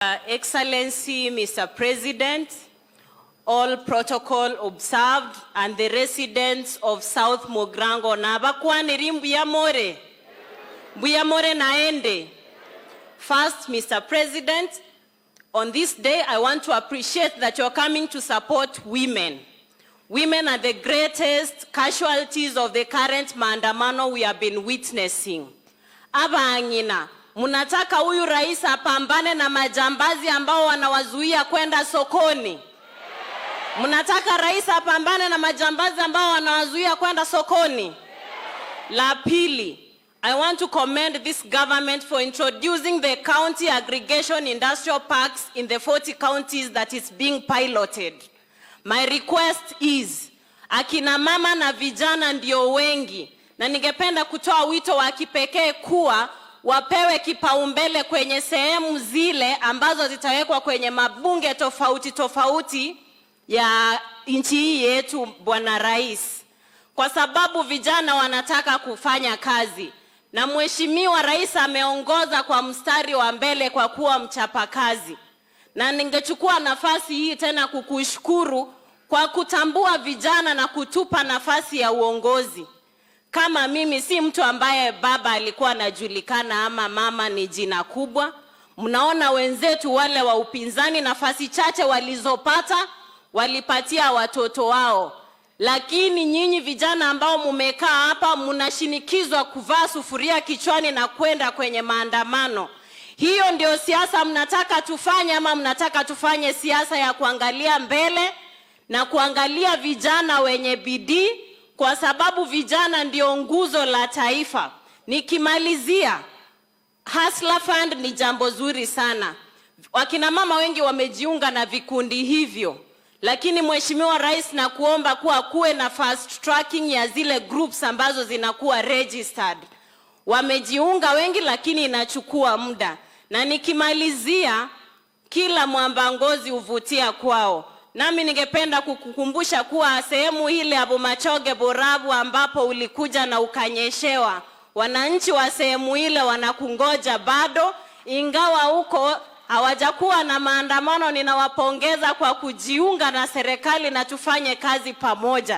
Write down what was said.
Excellency, Mr. President, all protocol observed, and the residents of South Mugirango nabakwaniri mbuyamore mbuyamore naende. First, Mr. President, on this day I want to appreciate that you're coming to support women. Women are the greatest casualties of the current maandamano we have been witnessing. Abang'ina, mnataka huyu rais apambane na majambazi ambao wanawazuia kwenda sokoni? Mnataka rais apambane na majambazi ambao wanawazuia kwenda sokoni? La pili, I want to commend this government for introducing the county aggregation industrial parks in the 40 counties that is being piloted. My request is, akina mama na vijana ndio wengi, na ningependa kutoa wito wa kipekee kuwa wapewe kipaumbele kwenye sehemu zile ambazo zitawekwa kwenye mabunge tofauti tofauti ya nchi hii yetu, Bwana Rais, kwa sababu vijana wanataka kufanya kazi na Mheshimiwa Rais ameongoza kwa mstari wa mbele kwa kuwa mchapakazi, na ningechukua nafasi hii tena kukushukuru kwa kutambua vijana na kutupa nafasi ya uongozi. Kama mimi si mtu ambaye baba alikuwa anajulikana ama mama ni jina kubwa. Mnaona wenzetu wale wa upinzani nafasi chache walizopata walipatia watoto wao, lakini nyinyi vijana ambao mumekaa hapa mnashinikizwa kuvaa sufuria kichwani na kwenda kwenye maandamano. Hiyo ndio siasa mnataka tufanye, ama mnataka tufanye siasa ya kuangalia mbele na kuangalia vijana wenye bidii, kwa sababu vijana ndio nguzo la taifa? Nikimalizia, Hustler Fund ni jambo zuri sana. Wakina mama wengi wamejiunga na vikundi hivyo, lakini Mheshimiwa Rais, nakuomba kuwa kuwe na fast tracking ya zile groups ambazo zinakuwa registered. Wamejiunga wengi, lakini inachukua muda. Na nikimalizia, kila mwamba ngozi huvutia kwao. Nami ningependa kukukumbusha kuwa sehemu ile ya Bomachoge Borabu ambapo ulikuja na ukanyeshewa, wananchi wa sehemu ile wanakungoja bado, ingawa huko hawajakuwa na maandamano. Ninawapongeza kwa kujiunga na serikali na tufanye kazi pamoja.